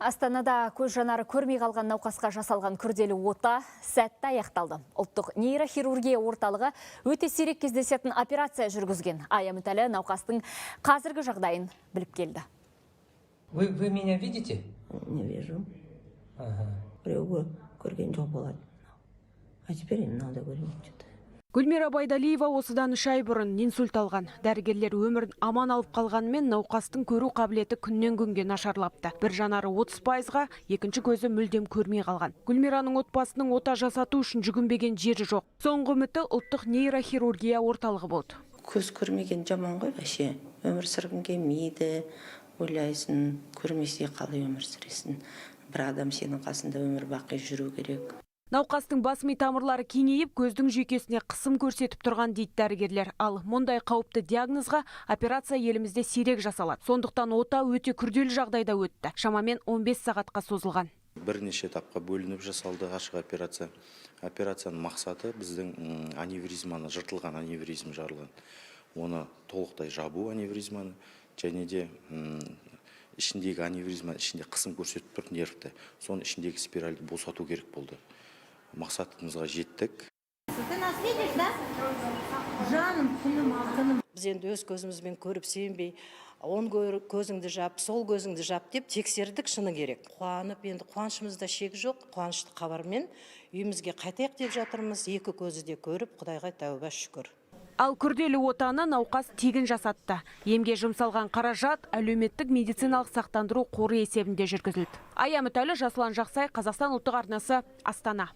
Астанада көз жанары көрмей қалған науқасқа жасалған күрделі ота сәтті аяқталды. Ұлттық нейрохирургия орталығы өте сирек кездесетін операция жүргізген. Ая Мүтәлі науқастың қазіргі жағдайын біліп келді. Вы меня видите? Не вижу. Ага. Біреу көрген жоқ болады. А теперь мынау да көрмейді что-то. Гүлмира Байдалиева осыдан 3 ай бұрын инсульт алған. Дәрігерлер өмірін аман алып қалғанымен, науқастың көру қабілеті күннен күнге нашарлапты. Бір жанары 30%-ға, екінші көзі мүлдем көрмей қалған. Гүлмираның отбасының ота жасату үшін жүгінбеген жері жоқ. Соңғы үміті ұлттық нейрохирургия орталығы болды. Көз көрмеген жаман ғой вообще. Өмір сүргің келмейді. Ойлайсың, көрмесе қалай өмір сүресің? Бір адам сенің қасында өмір бақи жүру керек. Науқастың бас ми тамырлары кеңейіп, көздің жүйкесіне қысым көрсетіп тұрған дейді дәрігерлер. Ал мұндай қауіпті диагнозға операция елімізде сирек жасалады. Сондықтан ота өте күрделі жағдайда өтті. Шамамен 15 сағатқа созылған. Бірнеше этапқа бөлініп жасалды ашық операция. Операцияның мақсаты біздің аневризманы, жыртылған аневризм, жарылған, оны толықтай жабу аневризманы және де ішіндегі аневризма ішінде қысым көрсетіп тұр нервті, соның ішіндегі спиральді босату керек болды. Мақсатымызға жеттік. Ты нас видишь, да? Жаным, күнім, алтыным. Біз енді өз көзімізбен көріп сенбей, оң көзіңді жап, сол көзіңді жап деп тексердік. Шыны керек, қуанып, енді қуанышымызда шек жоқ. Қуанышты хабармен үйімізге қайтайық деп жатырмыз. Екі көзі де көріп, құдайға тәуба, шүкір. Ал күрделі отаны науқас тегін жасатты. Емге жұмсалған қаражат әлеуметтік медициналық сақтандыру қоры есебінде жүргізілді. Ая Мүтәлі, Жасұлан Жақсай, Қазақстан ұлттық арнасы, Астана.